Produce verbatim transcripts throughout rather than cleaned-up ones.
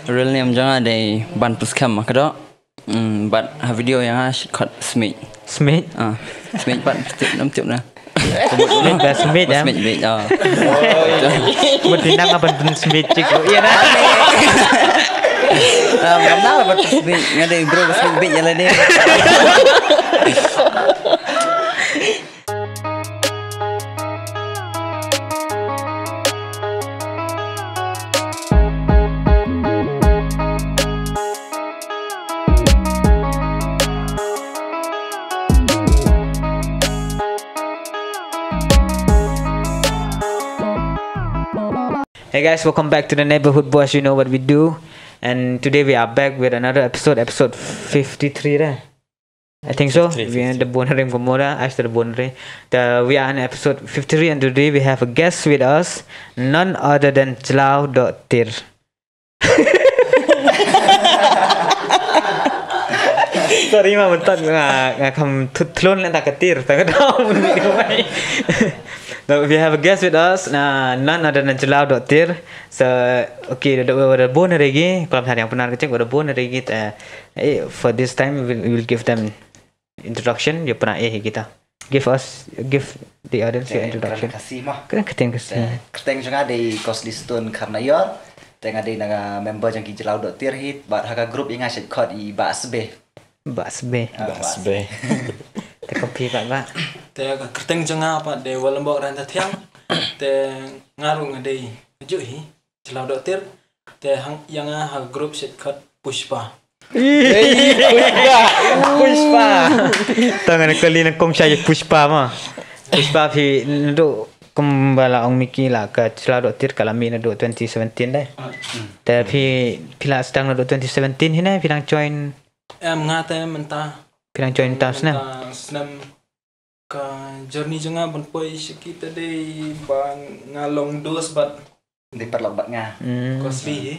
Real name jong nga dei Ban Pynskhem Makdoh. Hmm, bad ha video ïa nga shit khot Smit. Smit? Ah, Smit bad tip nam tip na. Smit ba Smit em? Smit bit, ah. Berarti nang apa pun Smit cik. Iya na. Ah, ngam nang apa pun Smit. Nga dei bro Smit bit ïa lade. Hey guys, welcome back to the Neighborhood Boys. You know what we do. And today we are back with another episode, episode fifty-three, right? I think so. Fifty-three, we are the fifty. Bonary Gomora, as the Bonary. The, we are in episode fifty-three, and today we have a guest with us, none other than Chlaw Dohtir. Sorry ma, mynta nga, nga kham thut thlun lenta ka tir, ta ka dau mun ni ka mai. No, we have a guest with us, na, none other than Chlaw Dohtir. So, okay, da, da, da bun regi, kolam thar yang pynnar kecil, da bun regi, eh, eh, for this time we will, we will give them introduction, ïa pynah ïa kita. Give us, give the audience your introduction. Kyrteng Khasi mo. Kyrteng Khasi. Te, kyrteng jong nga dei Cosly Stone Kharnaior. Te nga dei na nga member jong ki Chlaw Dohtir hi, bad ha ka group ïa nga shait khot i Bah Sbe. Bah Sbe. Ah, Bah Sbe. Te ka phi pat, Bah? Te ka kyrteng jong nga pat dei Walambok Ranta Thiang. Te nga ruh nga dei kajuh hi Chlaw Dohtir. Te hang ïa nga ha group shait khot Pushpa. Pushpa. Pushpa. Tang na kali na kong shai Pushpa ma. Pushpa phi ndu kumba la ong Mickey la ka Chlaw Dohtir ka la mih naduh twenty seventeen dei. Te phi, phi la sdang naduh twenty seventeen hi ne, phi dang join. Em, nga te mynta. Phi dang join mynta snem. Mynta snem. Ka journey jong nga ban poi sha kita dei ba nga long dos bad, dei paralok bad nga. Hmm. Cosly hi,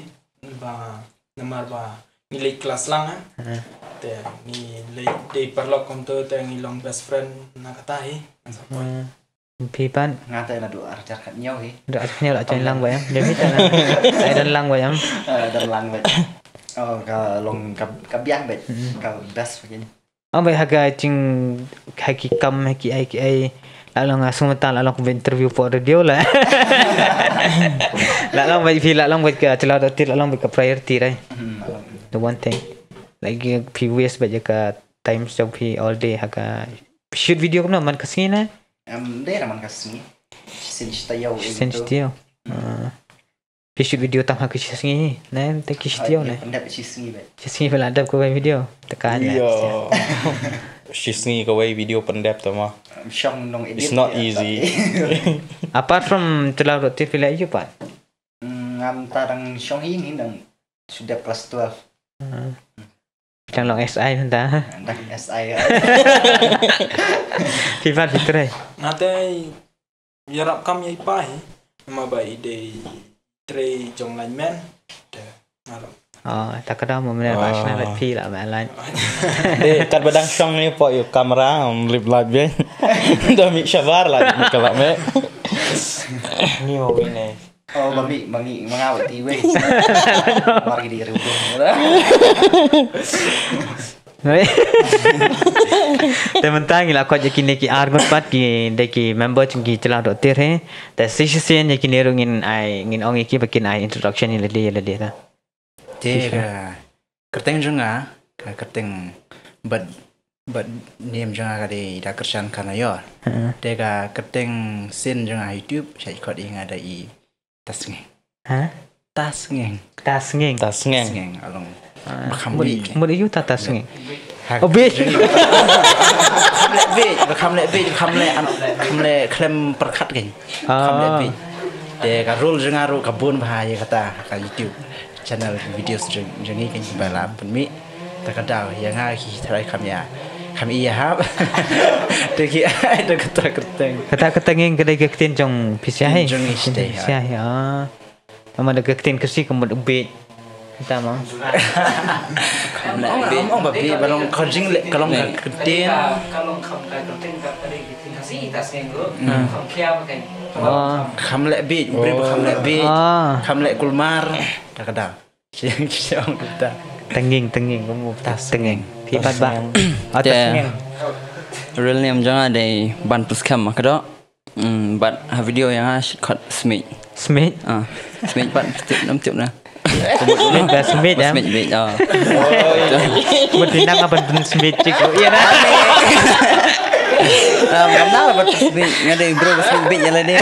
ba namar ba ngi leit klas lang, eh. Hmm. Te ngi leit dei paralok kumto te ngi long best friend na kata hi. Sa poi. Hmm. Phi pat? Nga te naduh ar hajar khathynñiew hi. Naduh ar hajar khathynñiew la join lang bad em. Dei phi te na. Ai don lang bad em. Eh, don lang bad. Oh, ka long ka, ka biang bad. Hmm. Ka best begini. Ong bad ha ka jing, ha ki kam, ha ki ai, ki ai. La long, ah, sngewthuh la long kumba interview for radio la. La long bad phi, la long bad ka Chlaw Dohtir, la long bad ka priority, right? Hmm, la long. The one thing. Like, phi waste bad ïa ka time jong phi all day ha ka shoot video kumno man ka sngi ne? Em, dei na man ka sngi. Shisien shi taïew. Shisien shi taïew. Hmm. Ah. Phi shoot video tang ha ka shi sngi, ne, te ki shi taïew ne. Pyndep shi sngi bad. Shi sngi phi la dep kawei video. Te ka ne. Shi sngi kawei video pyndep te ma. Em, shong nong edit. It's not easy. Apart from Chlaw Dohtir phi la ïoh pat? Mm, ngam ta dang shong hi ngi dang shu dep class twelve. Hmm. Dang long S I mynta. Dang S I. Phi pat phi trei? Nga te ïarap kam ïa i pa hi. Namar ba i dei trei jong lineman. Te ngarap. Oh, ta ka dang mo mynne ba shna lait phi la ma lait. Dei kat ba dang shong ni po ïa kamera, um, lip light be. Da mi shabar la mi kala me. Ni mo wi ne. Oh, ba mi, ba mi, ma nga wei ti wei. Mar ki di riu. Te mynta ngi la khot ïa kine ki ar ngut pat ki dei ki member jong ki Chlaw Dohtir hi. Te shisien ïa kine ruh ngin ai, ngin ong ïa ki ba kin ai introduction ïa lade ïa lade ta. Te ka kyrteng jong nga, ka kyrteng bad, bad name jong nga ka dei Dakyrshan Kharnaior. Te ka kyrteng sien jong nga YouTube, shait khot ïa nga da i Tasngeng. Ha? Tasngeng. Tasngeng. Tasngeng. Tasngeng, along. Ah, ba kham mut, bit. Mut ïa u ta Tasngeng. Ha. Oh, bit. Kham leh bit, ba kham leh bit, kham leh an, kham leh khlem pyrkhat kein. Ah. Kham leh bit. Te ka role jong nga ruh ka bun bha ïa kata ka YouTube channel videos jong, jong ngi kein ba la pynmih. Ta ka daw ïa nga ki tharai kham ïa, kham ïa hap. Te ki ai ta kata kyrteng. Kata kyrteng ngeng ka dei ka ktien jong phi sha hi. Jong ngi sha hi. Phi sha hi, ah. Tama da ka ktien Khasi ka mut u bit. Kata mo. Ong, ong, ong ba bit ba long ka jingleh, ka long ka ktien. Ka long kham ka ktien ka dei ka ktien Khasi ta seng ruh. Hmm. Kham khia ba kein. Oh. Kham leh bit, u briew ba kham leh bit. Ah. Kham leh kulmar. Ta ka daw. Sha ong kumta. Tanging, tanging, kumta tanging. Phi pat ba? Ah, tanging. Real name jong nga dei Ban Pskhem Makdo. Mm, but ha video ïa nga shi khot Smit. Smit? Ah, Smit pat tip nam tip na. Smit ba Smit, ya? Smit bit, ah. Mesti nang apa pun Smit cik. Iya dah. Ah, ngam nang apa Smit. Nga dei bro Smit bit ïa la dei.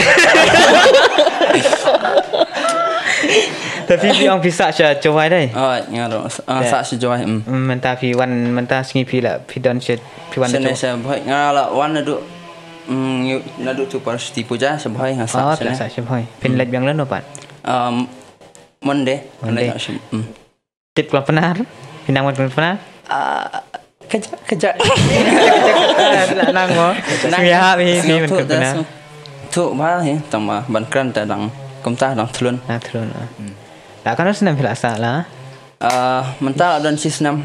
Tapi phi ong phi sah sha Jowai dei? Oh, nga dei, ah, sah sha Jowai. Mm. Mm, mynta phi wan, mynta sngi phi la phi don sha, phi wan sha Jowai. Sha Bhoi, nga la wan naduh, mm, naduh tu par Shakti Puja sha Bhoi nga sah. Oh, sha, sah sha Bhoi. Phin leit biang lano pat? Um, Monday. Monday. Leit sha, mm. Tip khlem pynah. Phi nang wan khlem pynah. Ah, kejap, kejap. Nang mo. Nang. Sngewthuh, sngewthuh ba hi, tang ba ban kren te dang kumta dang thlun. Dang thlun, ah. Hmm. La katno snem phi la sah la? Ah, mynta la don shi snem.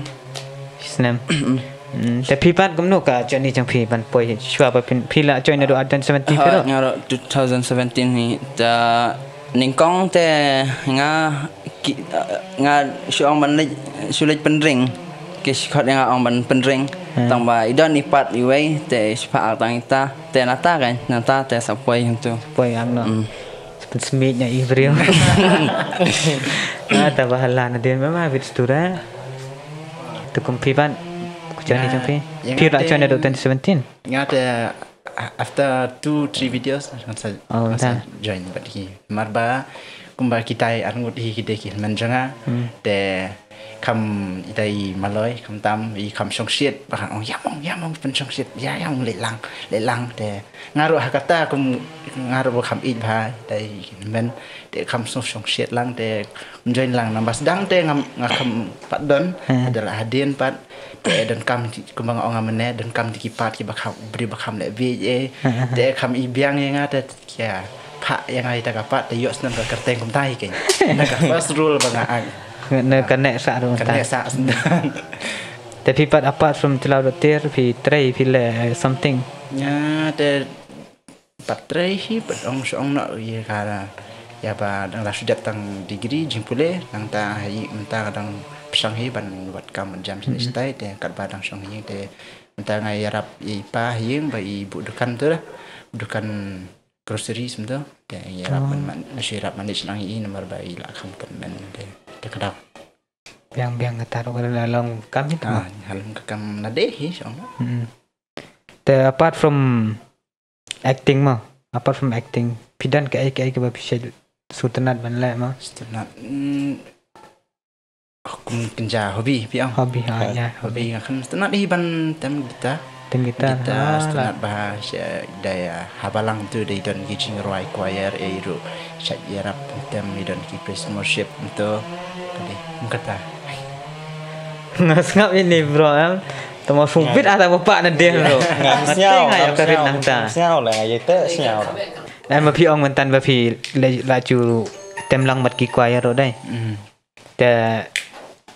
Shi snem. Hmm, te phi pat kumno ka journey jong phi ban poi shuwa ba phi, phi la join naduh twenty seventeen phi ruh? Nga ruh two thousand seventeen hi ta nyngkong te nga ki, ah, nga shu ong ban leit, shu leit pynring. Ki shu khot ïa nga ong ban pynring. Hmm. Tang ba i don i pat iwei te shu phah tang ita. Te nata kan, nata te sa poi hangtu. Poi hangno. Hmm. Pynsmit ïa i briew. Ah, ta ba hala na dien ma ma bit stura. Tu kum phi ban. Ku join ni jong phi. Phi la join naduh twenty seventeen. Nga te, a-, after two, three videos, nga sa, oh, nga sa join bad ki. Namar ba, kumba kitai arngut hi ki dei ki hynmen jong nga. Hmm. Te kham ita i maloi, kham tam, i kham shongshit, ba kham ong, ïa mong, ïa mong, pynshongshit, ïa, ïa mong, leit lang, leit lang, te nga ruh ha kata, kum, nga ruh ba kham ïeit bha, ita i hynmen, te kham shong, shongshit lang, te kum join lang, nang ba sdang, te ngam, nga kham pat don, hmm, hadien, hadien pat, te donkam, kumba nga ong mynne, donkam ki pat, kiba kham, briew ba kham leh bieit, eh, te kham i biang ïa nga, te Ïa, phah ïa nga ïa ka pat, te ïoh snem ka kyrteng kumta hi kein. Na ka first role ba nga act. Na ka next sa ruh kumta. Ka next sa snem. Te phi pat apart from Jylla Dok Tiar, phi trei phi leh something. Ïa, te pat trei hi, pat ong shu ong noh ïa ka, ïa ba dang la shu dep tang degree, jingpule, nangta hi, mynta dang pyrshang hi, ban wad kam wad jam sha state, te katba dang shong hi, te mynta nga ïarap ïa i pa hi, ba i buh dukan tu dah. Dukan grocery sum tu. Te ïarap man, man, shu ïarap manage lang i namar ba i la kham kynmen te. Te kdap. Biang biang kata ruh ka la long kam hi tu. Ah, halom ka kam na dei hi shong. Hmm. Te apart from acting mo, apart from acting, phi don kaei kaei kaba phi shait sngewtynnat ban leh mo? Sngewtynnat. Hmm. Kum kynja hobby phi ong. Hobby, ha, ïa, hobby. Hobby nga khlem sngewtynnat hi ban tem guitar. Tem guitar. Guitar, ah, sngewtynnat ba sha dei, ah, ha balang tu dei don ki jingrwai choir ei ruh. Sha ïarap tem i don ki praise and worship tu. Tadi kum kata. Nga sngap ini bro em. Tama sumpit ata bapa na deh bro. Nga sngap, nga sngap. Sngap la nga ïa te sngap. Em ma phi ong myntan ba phi la, la ju tem lang bad ki choir ruh dei. Hmm. Te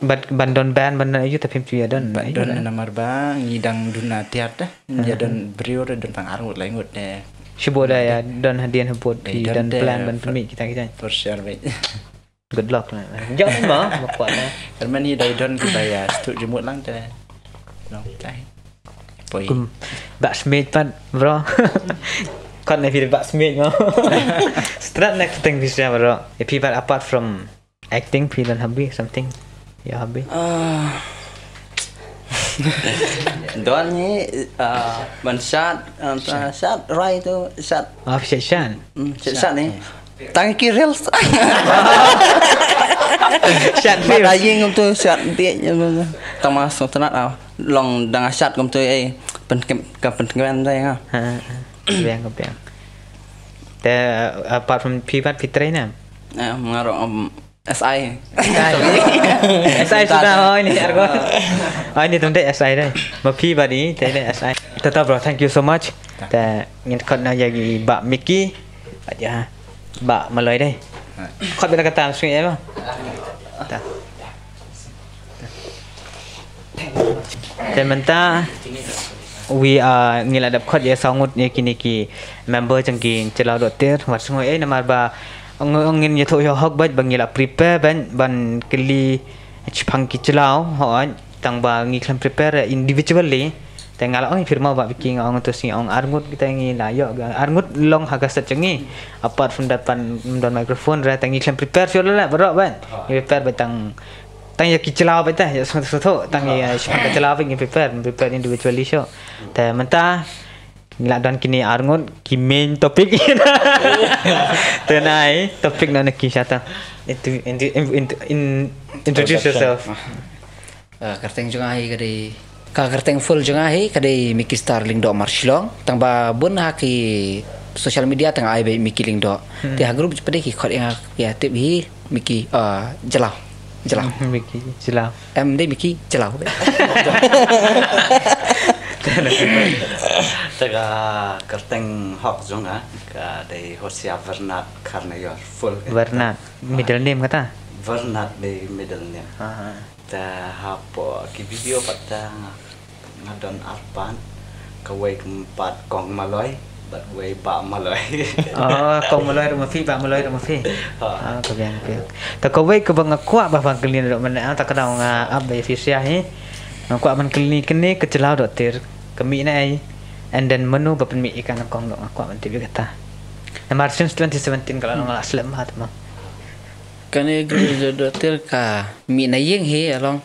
bad ban don band ban don ayu te phim ju ïa don. Bad don namar ba ngi dang duna tiar te. Ïa don briew te don tang ar ngut lai ngut te. Shu bud da ïa don hadien ha bud phi don plan ban pynmih kita kita. For sure mate. Good luck na. Jong ma ma kwah na. Herman hi dai don kita ïa stu jumut lang te. Long time. Poi. Kum bak smit pat bro. Kan na phi bak smit mo. Strat na kiteng bisa bro. If phi pat apart from acting, phi don hobby something? Your hobby? Ah. Don ni, ah, ban shat, ah, shat rai tu, shat. Ah, shat, shat. Hmm, shat, shat ni. Tang ki reels. Shat reels. Ba ïing tu shat biet. Tang ma song tenat ah. Long dang shat kum tu eh. Pen ka pen kemen dai nga. Ha, ha. Biang, biang. Te, uh, apart from phi pat phi trainer? Eh, nga ruh, um, S I. S I. S I sudah, oh, ini argo. Oh, ini tu dei S I dei. Ma phi bad i, te dei S I. Tata bro, thank you so much. Te ngin khot na ïa i Bah Mickey. Bad ïa Bah Maloi dei. Khot bad kata sngewthuh ïa ba. Ta. Te mynta wi, ah, ngi la dep khot ïa saw ngut ïa kine ki member jong ki Jylla Dok Tiar, wat sngew ei namar ba Ong, ong ngin ïathuh ïa hok bad ba ngi la prepare ban, ban kylli shaphang ki jyllaw, hooid, tang ba ngi khlem prepare individually. Te nga la ong ïa phi mo ba ki nga ong to sngi ong arngut kita ngi la ïoh ga arngut long ha ka set jong ngi. Apart from that pan don microphone re te ngi khlem prepare shuh leh baroh bad. Ngi prepare bad tang, tang ïa ki jyllaw bad te ïa sngewthuh sngewthuh tang ïa shaphang ka jyllaw bad ngi prepare, prepare individually shuh. Te mynta ngi la don kine arngut ki main topic. Te nai topic na ki shata. Introduce yourself. Ah, kyrteng jong nga hi ka dei, ka kyrteng full jong nga hi ka dei Mickey Star Lyngdoh Marshillong. Tang ba bun ha ki social media tang ai ba Mickey Lyngdoh. Te ha group pat ki khot ïa nga ïa tip hi Mickey, ah, Jyllaw. Jyllaw. Mickey Jyllaw. Em dei Mickey Jyllaw. Te ka kyrteng hok jong nga ka dei Hosea Bernard Kharnaior, full. Bernard, middle name kata? Bernard dei middle name. Aha. Te hapoh ki video pat te nga, nga don arpad, kawei kyrpad Kong Maloi bad wei Bah Maloi. Oh, Kong Maloi ruh ma phi, Bah Maloi ruh ma phi. Ha. Ah, ka biang, ka biang. Te kawei kaba nga kwah ba phan kylli ruh mynne, ah, te ka dang nga ap ba ïa phi sha hi. Nga kwah ban kylli kane ka Jyllaw Dohtir ka mih na ei, and then mano ba pynmih ïa ka nyngkong ruh nga kwah ban tip ïa kata. Namar since twenty seventeen ka la long la slem bha te mo. Kane group Jyllaw Dohtir ka mih na ïing hi, along.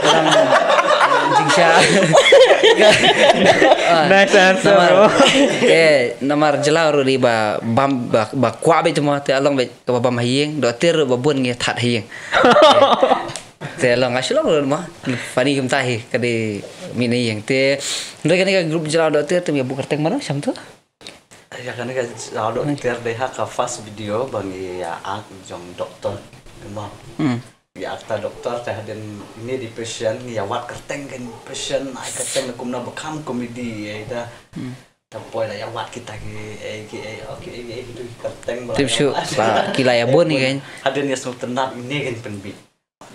Along, eh, jingshisha. Ah, nice answer, namar, bro. Eh, namar jyllaw ruh dei ba bam, ba, ba kwah beit mo, te along beit kaba bam ha ïing, dohtir ruh ba bun ngi thad ha ïing. Te along nga shu long ruh mo, funny kumta hi, ka dei mih na ïing. Te, hynrei kane ka group Jyllaw Dohtir te ngi buh kyrteng mano, sham tu? Ïa kane ka Jyllaw Dohtir dei ha ka first video ba ngi ïa act jong doktor. Kumba. Hmm. Ngi act ta doktor te hadien ine dei patient, ngi ïa wad kyrteng kein patient, ai kyrteng na kumno ba kham comedy, eh, ta. Hmm. Ta poi la ïa wad kita ki, eh, ki, eh, oh, ki, eh, ki, eh, ki kyrteng ba la ïa wad. Tip shuh, ba ki la ïa bun ni kein. Hadien ïa sngewtynnat ine kein pynbit.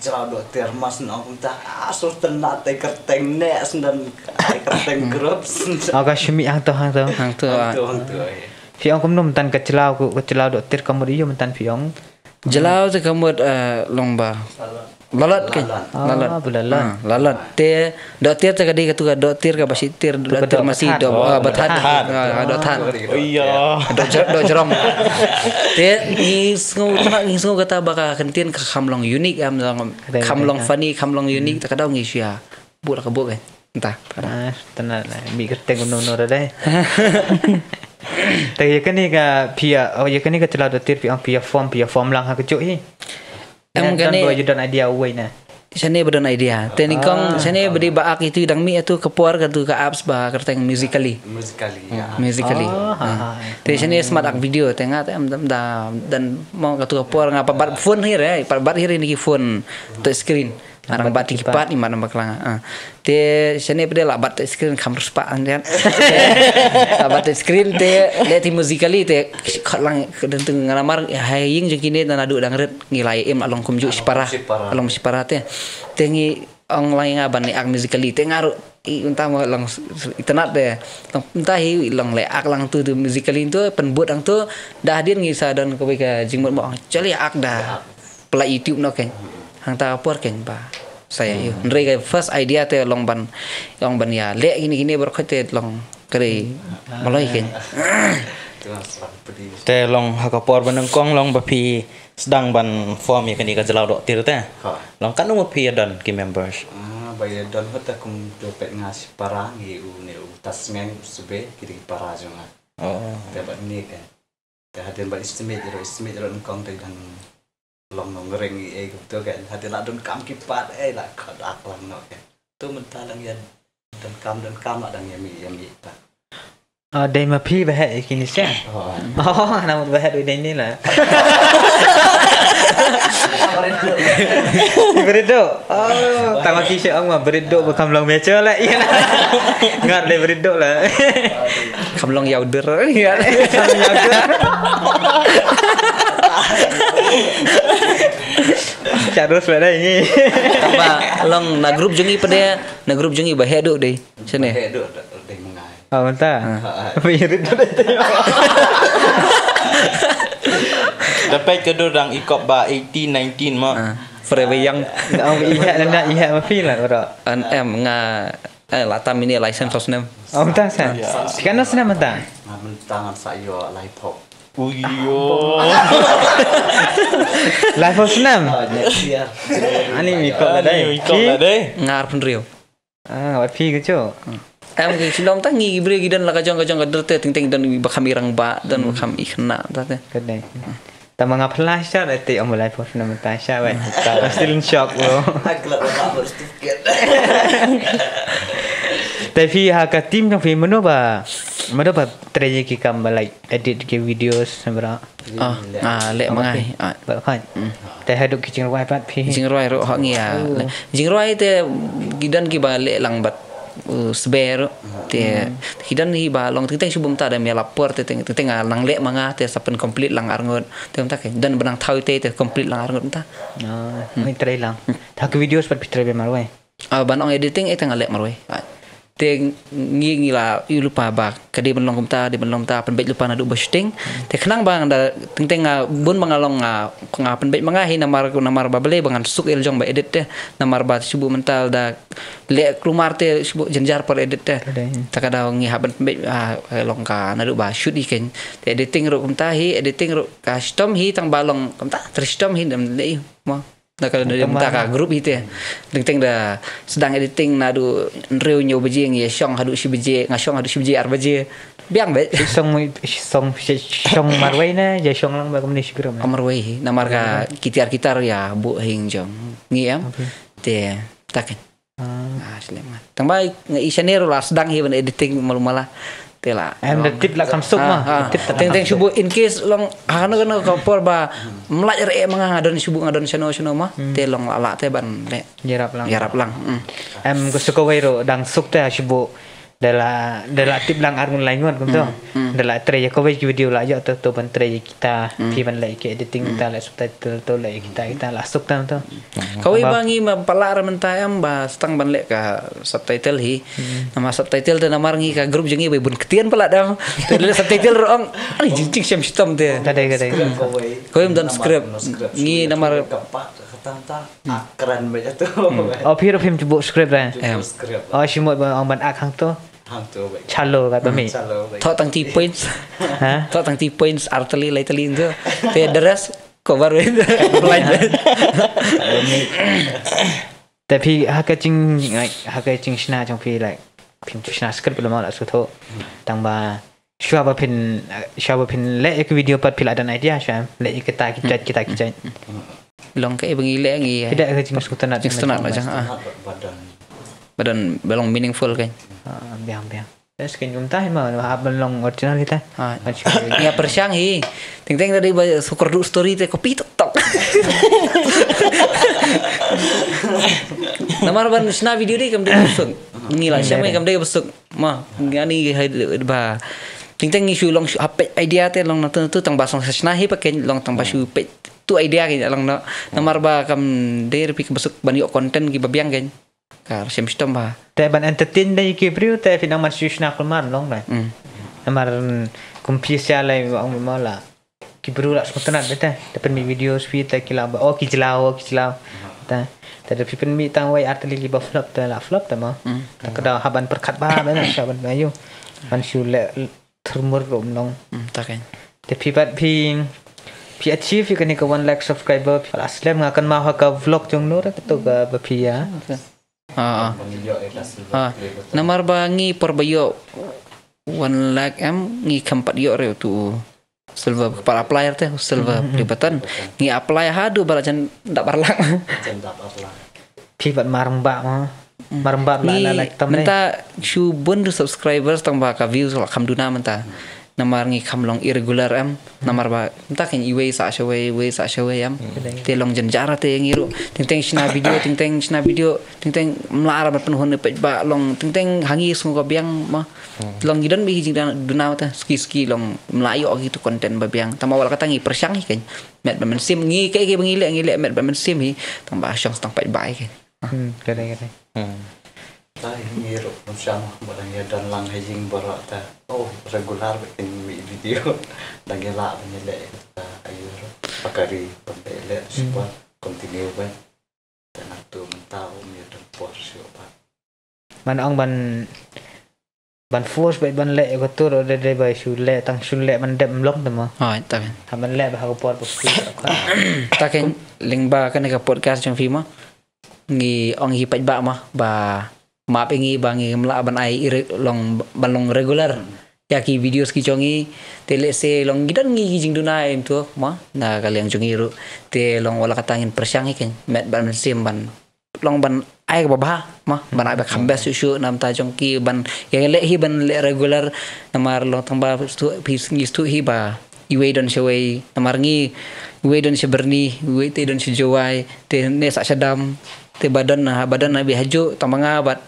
Jyllaw Dohtir mas nong kumta, ah, sur tynat te kyrteng ne, sendon, ai kyrteng group. Oh, ka shmih hangto, hangto. Hangto, ah. Hangto, hangto, eh. Phi ong kumno myntan ka Jyllaw, ka Jyllaw Dohtir ka mut ïa u myntan phi ong? Jyllaw te ka mut, eh, long ba. Lalot kein. Lalot. Ah, ba lalot. Ah, lalot. Te Dohtir te ka dei katu ka dohtir kaba sheptieng, tu ka dohtir doh masi, ka thad. Doh, oh, ah, ba thad. Ba thad. Ah, doh thad. Oh, ïa. Doh jer-, doh jrong. Te ngi sngew, ngi sngew kata ba ka kyntien ka kham long unique, em, long, kham long funny, kham long unique, te ka daw ngi shu ïa buh la ka buh kein. Mynta. Ah, tang na, na, mih kyrteng uno uno ra dei. Te ïa kane ka phi ïa, oh, ïa kane ka Jyllaw Dohtir phi ong phi ïa form, phi ïa form lang ha kajuh hi. Em, kane ba ïa don idea uwei na. Shane ba don idea. Te nyngkong, ah, shane ba dei ba act itu dang mih itu ka por katu ka apps ba kyrteng Musically. Musically, hmm, ya. Musically. Oh, ha, ha. Te shane smat act video te nga te em dam da dan mo katu ka por nga pat bat phone hi re, pat bat hi re ni ki phone touch screen. Nga dang bat ki pat i man bakla. Ah. Te shane pat de la bat touch screen kham riewspah an dian. La bat touch screen te leh ti Musically te khot lang ka dang teng nga namar ha ïing jong kine naduh dang rit. Ngi la ïa im la long kumjuh shipara. Shipara. La long shipara te. Te ngi ong lang ïa nga ban ïa act Musically te nga ruh i mynta mo long s-, s-, itynnat de. Long mynta hi long leh act lang tu tu Musically tu pynbud lang tu da hadien ngi sa don kawei ka jingmut mo ong chali act da. Pynlait YouTube noh kein. Hangta ka por kein ba sa ïa ïoh. Hynrei ka first idea te long ban, long ban ïa leh kine kine baroh khoit te long ka dei Maloi kein. Te long ha ka por ba nyngkong long ba phi sdang ban form ïa kane ka Jyllaw Dohtir te. Ha. Long katno ngut phi ïa don ki members? Ah, ba ïa don hata kum to pet nga shipara ngi u ne u Tasngeng u Sbe ki dei ki para jong nga. Oh. Te ba ne kein. Te hadien ba estimate ïa ro, estimate ïa ro nyngkong te dang long nongring ïa ei kumto kein. Hadien la donkam ki pat ei la khot act lang noh kein. To mynta dang ïa donkam donkam la dang ïa mih ïa mih ta. Ah, dei ma phi ba heh ïa kine seh. Oh. Oh, namar ba heh dei ni la. Bret Doh. Oh, tang ma ki shu ong ma Bret Doh ba kham long mature la. Ïa la. Ngat le Bret Doh la. Kham long ïa u dur. Ïa la. Kham long ïa u dur. Charus ba dei ngi. Ba long na group jong ngi pat de, na group jong ngi ba heh duh dei. Shane. Heh duh dei ma nga. Oh, mynta. Ah. Ba ïa rit duh dei. Da peit ka dur dang i kop ba eighteen, nineteen mo. Ah, forever young. Nga ong i ha, nga i ha ma phi la bro. An em nga, eh, la tam ini license first name. Om ta sa. Kan na snem ta. Nga mentang sa yo lai pok. Uyo. Lai pok snem. Oh, next year. Ani mi kop la dei. Mi kop la dei. Ngar pun rio. Ah, wat phi ka chu. Em ki shlom ta ngi ki briew ki don la ka jong ka jong ka dur te teng teng don ba kham i rangbah, don ba kham i khynnah ta te. Ka dei. Ta ma nga phylla sha te ong lai pok snem ta sha wei. Ta still in shock bro. Ai kla ba ba still. Te phi ha ka team jong phi mano ba, mano ba trei ki kam ba like edit ki videos bro. Ah, nga leh ma nga hi. Ah. Ba khoi. Te haduh ki jingrwai pat phi. Jingrwai ruh ha ngi ah. Jingrwai te ki don ki ba leh lang bad, uh, sber ruh. Te ki don hi ba long teng teng shu bum ta da mia lapor te teng teng, ah, nang leh ma nga te sa pyn complete lang arngut. Te mynta ke don ba nang thaw te te complete lang arngut mynta. Ah, ngi trei lang. Ta ki videos pat phi trei be marwei. Ah, ban ong editing eh tang leh marwei. Ah, te ngi ngi la ïoh lypa ba ka dei ban long kumta, dei ban long kumta, pynbeit lypa naduh ba shooting. Te khnang ba nga da teng teng nga bun ba nga long nga, nga pynbeit ma nga hi namar, namar ba balei ba ngan suk el jong ba edit te. Namar ba shu bun mynta da leh kulmar te shu bun jynjar por edit te. Ka dei. Ta ka daw ngi hap ban pynbeit, ah, long ka naduh ba shoot hi ken. Te editing ruh kumta hi, editing ruh ka shitom hi tang ba long kumta, ter shitom hi dam leh hi. Mo. Na ka, da mynta ka group hi te. Teng teng da sdang editing naduh hynriew hynñiew baje ngi ïa shong haduh shi baje, nga shong haduh shi baje ar baje. Biang beit. Shong, shong, shong marwei ne, ïa shong lang ba kumne shi group ne. Marwei hi, namar ka kitar kitar ïa buh hing jong ngi em. Te ta ken. Ah, shlem nga. Tang ba i shane ruh la sdang hi ban editing malu mala. Te la. Em da tip la kham suk ma. Tip tang teng shu buh in case long ha kano kano ka por ba mlai re ma nga, nga don shu buh, nga don shano shano ma. Te long la la te ban leh. Ïarap lang. Ïarap lang. Em ka suk kawei ruh dang suk te shu buh. Da la, da la tip lang ar ngun lai ngut kumto. Da la trei ïa kawei ki video la ïoh to, to ban trei ïa kita, phi ban leh ki editing kita, leh subtitle to, leh kita, kita la suk tam to. Kawei ba ngi ma pala ra mynta em ba stang ban leh ka subtitle hi. Namar subtitle te namar ngi ka group jong ngi wei bun ktien pala dam. Te leh subtitle ruh ong ani jing jing shem shitom te. Ka dei, ka dei. Kawei ym don script. Ngi namar Akran ba jatuh. Oh phi ruh phim ju buh script re. Em. Oh shi mut ba ong ban ak hangto. Hangto ba. Chalo ka ba mi. Chalo ba. Thoh tang ti points. Ha? Thoh tang ti points ar tylli lai tylli nto. Te the rest cover with blind. Te phi ha ka jing, ha ka jingshna jong phi like phim ju shna script ba la ma la shu thoh. Tang ba shuwa ba phin, shuwa ba phin leh ïa ki video pat phi la don idea shuwa leh ïa kita ki jait, kita ki jait. Long kaei ba ngi leh ngi. Phi da ka jingsngewtynnat. Jingsngewtynnat la jong ah. Ba don, ba long meaningful kan. Ah, biang biang. Bes kan kumta hi ma hap ban long original kita. Ngi ïa pyrshang hi. Teng teng da dei ba shu kyrduh story te copy tok tok. Namar ban shna video dei kam dei ba suk. Ngi la shem kam dei ba suk. Ma, ani hai ba. Teng teng ngi shu long shu hap peit idea te long nangtu nangtu tang ba song sa shna hi pa ken long tang ba shu peit tu idea ken long no. Namar ba kam dei ruh phi ka ba suk ban ïoh content ki ba biang ken. Ka shem shitom ba. Te ban entertain da ki briew te phi nang man shu shna kulmar long na. Namar kum phi sha lai ong ma la. Ki briew la sngewtynnat beit te, da pynmih video sha phi te ki la ba, oh ki jyllaw, oh ki jyllaw. Te, te da phi pynmih tang wei ar tylli ki ba flop te la flop te mo. Te ka da hap ban pyrkhat ba, ba na sha ban ba ïoh. Ban shu leh thurmur rum long. Ta kan. Te phi pat phi, phi achieve phi kane ka one lakh subscriber, phi la slem nga kan ma ha ka vlog jong no re ka to ka ba phi ïa. Ah, ah. Namar ba ngi por ba ïoh one lakh em ngi kham pat ïoh re utu silver, pat apply te silver play button. Ngi apply haduh ba la jan dap ar lak. Phi pat mar mbah ma. Mar mbah la la like tam ne. Mynta shu bun tu subscribers tang ba ka views la kham duna mynta. Namar ngi kham long irregular em. Namar ba mynta kan iwei sa shawei, iwei sa shawei em. Te long jynjar te ngi ruh. Teng teng shna video, teng teng shna video, teng teng mla ra ban pynhun peit ba long teng teng hangi sngew ka biang ma. Long ngi don ba hi jingduna te ski ski long mla ïoh ki tu content ba biang. Tang ba wala kata ngi pyrshang hi kan. Met ba mynsiem ngi ke ke ba ngi leh ngi leh met ba mynsiem hi. Tang ba shong stang peit ba hi kan. Hmm, ka dei, ka dei. Ta hi ngi ruh, ngam sngewthuh ba dang ïa don lang ha ïing baroh ta. Oh, regular ba kin mih video. Dang ïa lah ban ïa leh ïa kata, ïa ruh. Pakari ban leh leh, hmm, shuwa continue ba. Te na tu mynta um ïa don por shuwa ba. Man ong ban, ban force ba ban leh ïa kato ruh da dei ba shu leh tang shu leh man dep mlong te mo. Hooid, ta kan. Ha ban leh ba ha ka por ba free ka. Ta kan lyngba kane ka podcast jong phi mo. Ngi ong hi paidbah mo ba map ïa ngi ba ngim lah ban ai ire-, long ban long regular ïa ki videos ki jong ngi. Te lehse long ngi don ngi ki jingduna em tu mo na ka liang jong ngi ruh. Te long wat la katta ngin pyrshang hi kan met ban mynsiem ban long ban ai kaba bha mo ban ai ba kham best shuh shuh na bynta jong ki ban ïa leh hi ban leh regular. Namar long tang ba sngewthuh phi sngewthuh hi ba iwei don shawei, namar ngi iwei don sha Byrni, iwei te don sha Jowai, te ne sah sha dam, te ba don ha, ba don ha bi hajuh tang ba nga bad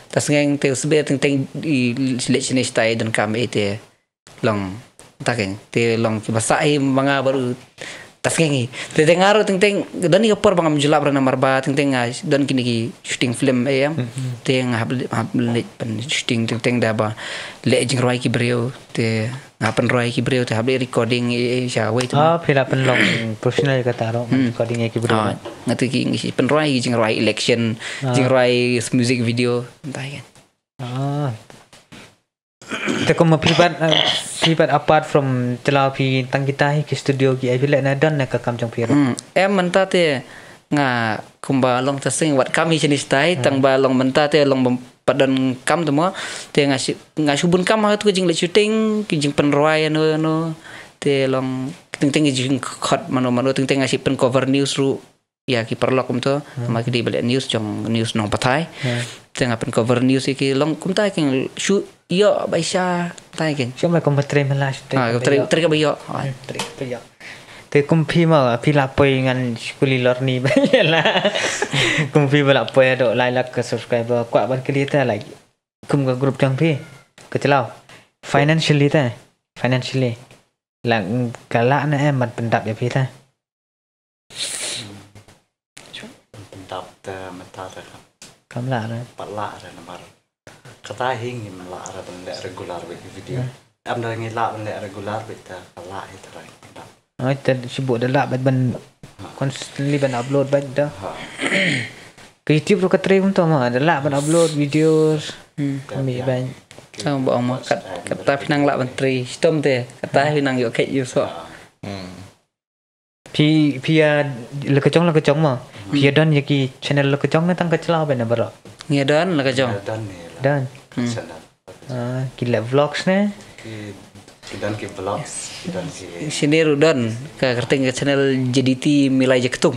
Tasngeng te sbe teng teng i leh shane shatai don kam e te long ta kan te long kiba sah hi ma nga baroh Tasngeng hi. Te te nga ruh teng teng don ïa ka por ba ngam ju lap re namar ba teng teng nga don kine ki shooting film em. Mhm. Te nga hap hap leh ban shooting teng teng da ba leh jingrwai ki briew te nga pynrwai ki briew te hap leh recording e, e, sha wei te. Ah, phi la pynlong professional kata ruh, hmm, recording ïa ki briew. Ah, nga te ki ngi pynrwai ki jingrwai election, ah, jingrwai music video, mynta kan. Ah. Te kum phi pat, eh, phi pat apart from chlaw phi tang kita hi ki studio ki ai phi leh na don na ka kam jong phi ruh. Hmm, em mynta te nga kumba long ta sing wat kam hi shane shatai, hmm, tang ba long mynta te long bym pat don kam te mo. Te nga shu, nga shu bun kam ha tu ka jingleh shooting, ki jingpynrwai ano ano. Te long teng teng ki jingkhot mano mano teng teng nga shu pyn cover news ruh. Ïa ki paralok kumto, hmm, ma ki dei ba leh news jong news nongpathai. Hmm. Te nga pyn cover news ïa ki long kumta ki shu ïoh ba sha tai ki. Shu ma kum ba trei mala shu trei. Ah, trei, trei kaba ïoh. Ah. Hmm, trei kaba ïoh. Te kum phi ma phi la poi ngan skuli lor ni ba la. Kum phi ba la poi haduh lai lak ka subscriber kwah ban kylli te like. Kum ka group jong phi ka chlaw. Financially te. Financially. La ka la na em ban pyndap ïa phi te. Pyndap te mynta te kam. Kam lah re. Pat lah re namar kata hi ngim lah re ban leh regular bad video. Hmm. Em da ngi lah ban leh regular bad te ka lah hi te ra pyndap. Ai te shu bud da lah bad ban, ha, constantly ban upload bad da. Ha. Ka YouTube ruh ka trei kumta ma da lah ban upload videos. Hmm. Kami ban. Tang ba ong ma kat, kata phi nang lah ban trei shitom te kata phi nang ïoh kheit ïoh soh. Ha. Hmm. Phi, phi ïa la ka jong la ka jong ma. Phi ïa don ïa ki channel la ka jong ne tang ka chlaw bad na baroh. Ngi ïa don la ka jong. Don ne la. Don. Hmm. Channel. Ah, ki leh vlogs ne. Ki, ki don ki vlogs, ki don ki. Shane ruh don ka kyrteng ka channel J D T Milai Jaktung.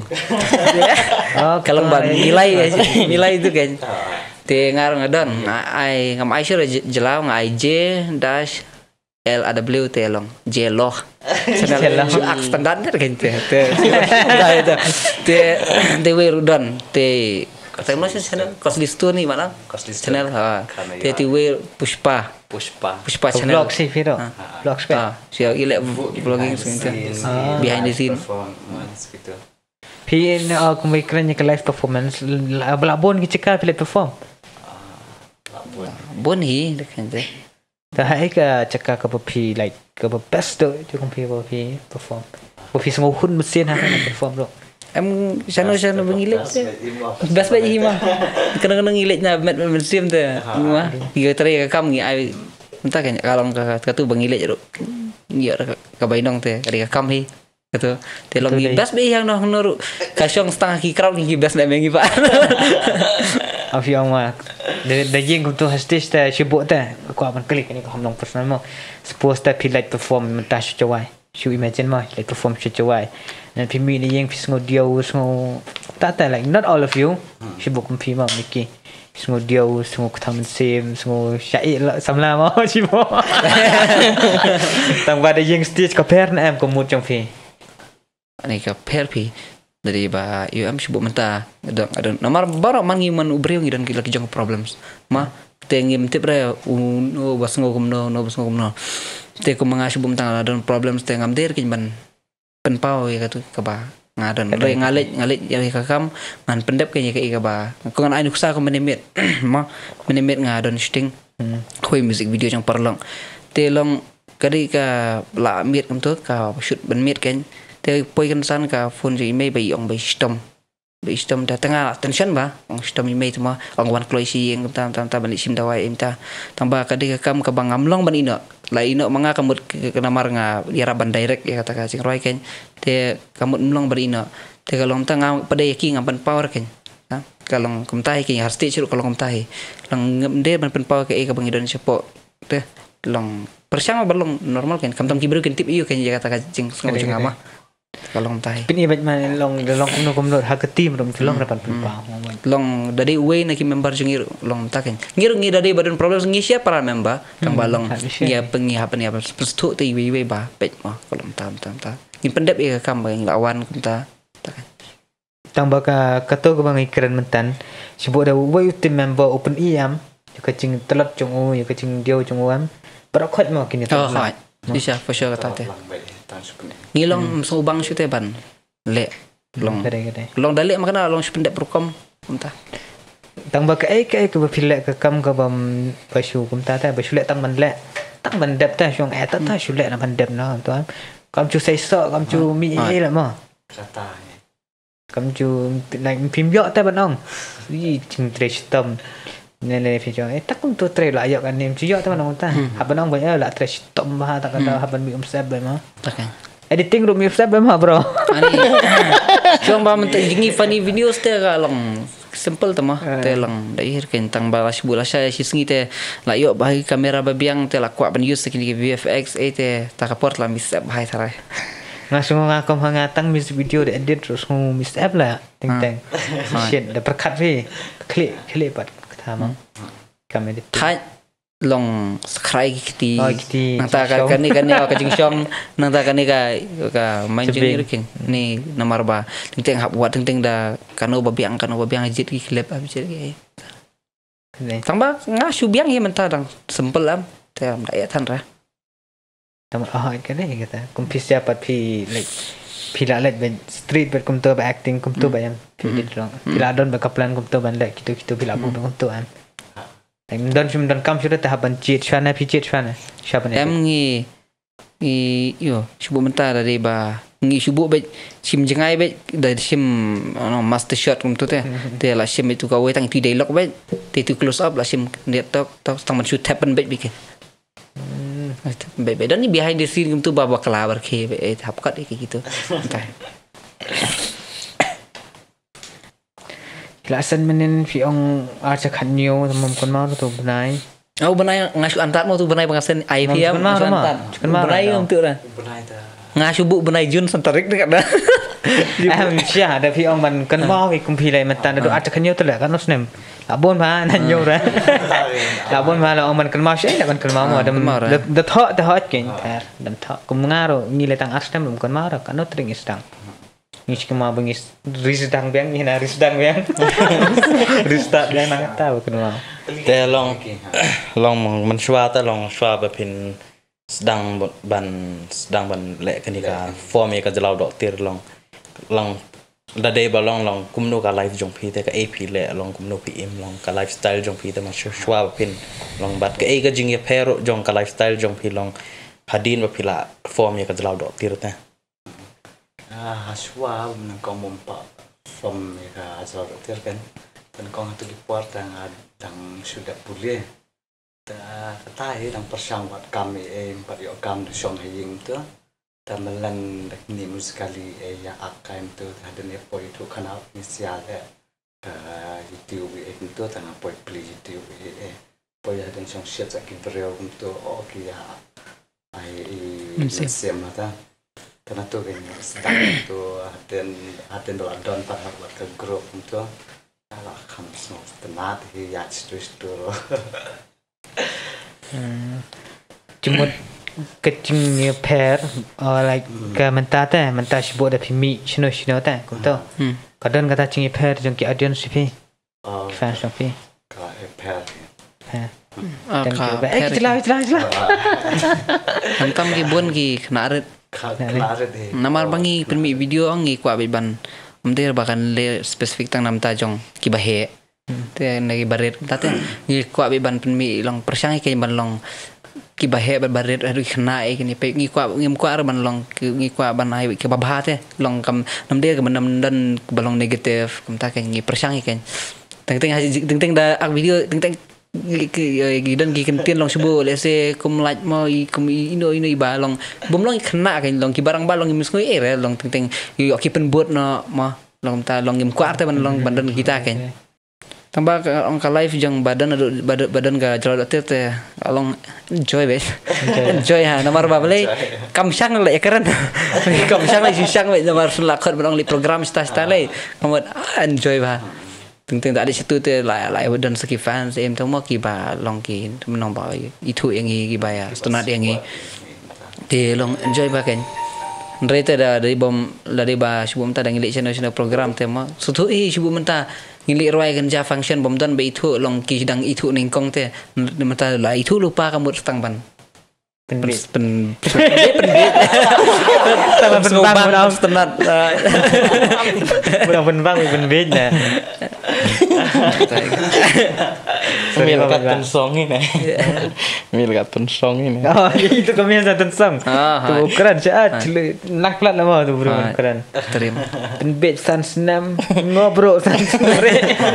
Oh, ka long ba Milai, Milai tu kan. Ah. Te nga ruh nga don, nga ai, ngam ai shuh jyllaw, nga ai J dash L A W te long J Loh. Channel J Loh. Shu ak standard ne kan te. Te, te, te, te wei ruh don te. Kata mo channel Costly Store ni mana? Costly Store. Channel, ha. Te te wei Pushpa. Pushpa. Pushpa channel. Vlog sih phi tu. Ha. Vlog sih. Ha. Sih ïa leh vlogging sih. Behind the scene. Performance gitu. Phi in, uh, kumba kren ïa ka live performance, la, ba la bun ki jaka phi la perform. Ah, la bun. Bun hi, da kan te. Te ha ka jaka kaba phi, like, kaba best tu, jong phi ba phi perform. Ba phi sngewhun mynsiem ha ka perform tu. Em, shano, shano ba ngi leit. Best ba i ma. Kano kano ngi leit na met met mynsiem te. Ma, ngi trei ka kam ngi ai. Mynta ka long ka, ka tu ba ngi leit ruh. Ngi ïoh ka, ka bainong te, ka dei ka kam hi. Katu, te long ngi best bha ïa nga noh noh ruh. Ka shong stang ki crowd ngi best na me ngi ba. Afi ong ma. Da, da ïeng kumtu ha stage te shu bok te. Ko aban klik ni ko ham long personal mo. Suppose te phi leit perform mynta shu jawai. Shu imagine mo, leit perform shu jawai. Nan phi mih na ïeng phi sngew diaw sngew. Ta ta like not all of you. Shu bok kum phi mo Mickey. Sngew diaw, sngew kthang mynsiem, sngew shai la samla mo shi mo. Tang ba da ïeng stage ka pher na em ka mood jong phi. Ani ka pher phi. Dari ba ïoh em shu bok mynta. Dang, dang, namar baroh man ngi man u briew ngi don ki la ki jong problems. Ma, te ngim tip re, u, no, ba sngew kumno, no, ba sngew kumno. Te kumba nga shu bok mynta nga don problems te ngam dei re kin ban pynpaw ïa katu kaba Nga don re nga leh nga leh ïa ka kam ngan pyndep ka ïa ka ïa ka ba. Ko ngan ai nuksa ko mynne miet. Mo mynne miet nga don shooting. Hoi music video jong Paralok. Te long ka dei ka la miet kumto ka shoot ban miet kan. Te poi kan san ka phone jong i mei ba i ong ba i shitom. Ba i shitom da tanga tension ba ong shitom i mei te mo ong wan kloi shi ïing kumta kumta kumta ban i shim dawai im ta. Tang ba ka dei ka kam ka ba ngam long ban ino. La ino ma nga ka mut ka namar nga ïarap ban direct ïa kata ka jingrwai kan. Te ka mut mlong ban ino. Te ka long ta nga pdei ïa ki ngam pynpaw re kan. Ha? Ka long kumta hi ki har stage ruh ka long kumta hi. Long ngam dei ban pynpaw ka e ka ba ngi don shapoh. Te long pyrshang ba long normal kan. Kam tam ki briew kin tip ïa u kan ïa kata ka jingsngew jong nga ma. Ka long kumta hi. Pyn i bad ma long da long kumno kumno ha ka team rum ki long re ban pynpaw. Long da dei uwei na ki member jong ngi ruh long kumta kan. Ngi ruh ngi da dei ba don problem ngi share para member. Tang ba long ngi ïa pyngi ha pynïa pynsthu te iwei iwei ba peit ma ka long kumta kumta kumta. Ngi pyndep ïa ka kam ba ngi la wan kumta. Kumta kan. Tang ba ka kato ka ba ngi kren mynta. Shibun da uwei u team member u pyn-i em ïa ka jingtlot jong u ïa ka jingdiaw jong u em. Baroh khoit mo kine. Oh, khoit. Shisha for sure kata te. Ngi long sngewbang shu te ban leh long. Long da leh ma kane long shu pyndep rukom mynta. Tang ba kaei kaei ka ba phi leh ka kam ka bam ba shu kumta te ba shu leh tang ban leh tang ban dep te shu ong eh ta ta shu leh na ban dep na to. Kam shu sei so kam shu mi ei leh mo. Kata. Kam ju, like, phim ïoh te ban ong. Ih, jingtrei shitom. Ne ne phi jong. Eh, ta kumto trei la ïoh kan ne, phim ju ïoh te ban ong ta. Hap ban ong ba ïa la trei shitom ba ha ta ka da hap ban mi um sep ba ma. Editing ruh mi um sep ba ma, bro. Ani. Jong ba mynta jingïohi funny videos te ka long simple te ma. Te long da ïohi kan tang ba la shibun la sha shi sngi te la ïoh ba ha ki kamera ba biang te la kwah ban use kine ki V F X eh te ta ka por la mi sep ba ha tharai. Nga sngew nga kum ha nga tang music video da edit ruh sngew mi sep la. Teng teng. Shit, da pyrkhat phi. Klik, klik pat kata ma. Kam edit. Thait long skrai ki kti. Oh, kti. Nangta ka kane kane ka jingshong. Nangta kane ka ka main jing kin. Ni namar ba teng teng hap wat teng teng da kano ba biang kano ba biang jit ki clip hap jit ki. Tang ba nga shu biang ïa mynta dang simple am. Te am da ïa than ra. Tang ah ka dei kata. Kum phi siap pat phi like phi la leh ban street ban kumto ba acting kumto ba yang phi dei long. Phi la don ba ka plan kumto ban leh kito kito phi la bu ban kumto am. Em don shim don kam shu da ta hap ban cheat shwa na phi cheat shwa na. Shwa ban em ngi ngi ïo shu bu mynta da dei ba ngi shu bu ba shim jngai ba da shim no master shot kumto te. Te la shim itu ka wei tang itu dei lok ba te itu close up la shim dia tok tok tang ban shu tap ban ba bikin. Bebe dan ni behind the scene kumtu ba bakla bar ke be eh hap kat eh gitu. Entah. Kila san menen phi ong archa khat nyo tamam kon mau tu benai. Au benai ngashu antat mau tu benai pengasen ai phi am ngashu antat. Benai um tu dah. Ngashu bu benai Jun santarik dekat dah. Em sha da phi ong ban kon mau ki kumpi lai matan tu archa khat nyo tu lah kan osnem. Labon ba nan ïoh ra. Labon ba la ong ban kynmaw shi la ban kynmaw mo dam da thok da hot ken ter dam thok kum nga ro ngi le tang ar snem kum kynmaw ra kan no tring is tang. Ngi shi kynmaw ba ngi ris dang biang ngi na ris dang biang. Ris dang biang nang ta ba kynmaw. Te long long man shwa ta long shwa ba phin sdang ban sdang ban leh kane ka form ïa ka jyllaw dohtir long long da dei ba long long kumno ka life jong phi te ka A P leh long kumno phi im long ka lifestyle jong phi te ma shu shuwa ba phin long bad ka ei ka jingïapher jong ka lifestyle jong phi long hadien ba phi la form ïa ka jyllaw dohtir te. Ah, ha shuwa ba nyngkong bym pat form ïa ka jyllaw dohtir kan. Te nyngkong ha tu ki por te nga dang shu dep pule. Te kata hi dang pyrshang wad kam ei ei ym pat ïoh kam da shong ha ïing tu. Te mlan da kine musically ei ïa ak kai mynta te hadien ïa poi tu khana ngi sia leh ka YouTube ei mynta te nga poi plie YouTube ei ei poi hadien shong shet sa ki briew mynta o ki ïa ai i mynsiem la ta. Te na tu ka ngi sdang mynta hadien hadien da la don pat ha wad ka group mynta. Ala kham sngewtynnat hi ïa stu stu. Jingmut ka jingïapher like ka mynta te mynta shibun da phi mih shino shino te kumto. Ka don kata jingïapher jong ki audience phi. Ki fans jong phi. Ka ïapher. Pher. Thank you. Eh, ki jela ki jela ki jela. Hantam ki bun ki khynnah rit. Kha- Kha- Namar ba ngi pynmih video ong ngi kwah beit ban, ym dei ba kan leh specific tang namar ta jong kiba heh. Te na kiba rit ta te ngi kwah beit ban pynmih long pyrshang ïa ki ban long kiba heh bad ba rit haduh khynnah ïa kine peit ngi kwah, ngim kwah ruh ban long ki- ngi kwah ban ai kiba bha te long kam, nam dei ka ban nam don ba long negative, kumta ka ngi pyrshang ïa ka. Teng teng ha- teng teng da ak video teng teng ki- ki- ki don ki kyntien long shu buh, let's say kum lait mo i kum i- ino ino i ba long bym long i khynnah ka long kiba rangbah long im sngui eh re long teng teng ïoh ki pynbud noh mo long ta long im kwah te ban long ban don kita ka. Tang ba ka ong ka live jong ba don adu- ba don- ba don ka jrod te te long enjoy beit. Enjoy ha namar ba balei kam shang leh ïakren. Kam shang leh shu shang beit namar sun la khot ban ong leh program sta sta leh. Kam mut ah, enjoy ba. Teng teng da dei situ te la la don sa ki fans em tang mo kiba long ki nong ba ithuh ïa ngi kiba ïa stunat ïa ngi. Te long enjoy ba kein. Hynrei te da dei bom la dei ba shu bom ta da ngi leh channel channel program te mo. Shu thuh i shu bom ta ngi leh rwai kan ja function bom don ba ithuh long ki dang ithuh nyngkong te. Mynta la ithuh lypa ka mut tang ban. Pynbeit. Pyn- pyn- pynbeit. Tang ban pynbang, pynbang. Pynbang pynbang pynbeit na. Mil kat pynsong ni na. Mil kat pynsong ni na. Oh, itu kami yang satu song. Ah, tu hai. Ukuran siat. Nak plat nama tu bro ukuran. Terim. Pynbeit san snam, ngobrol san snam.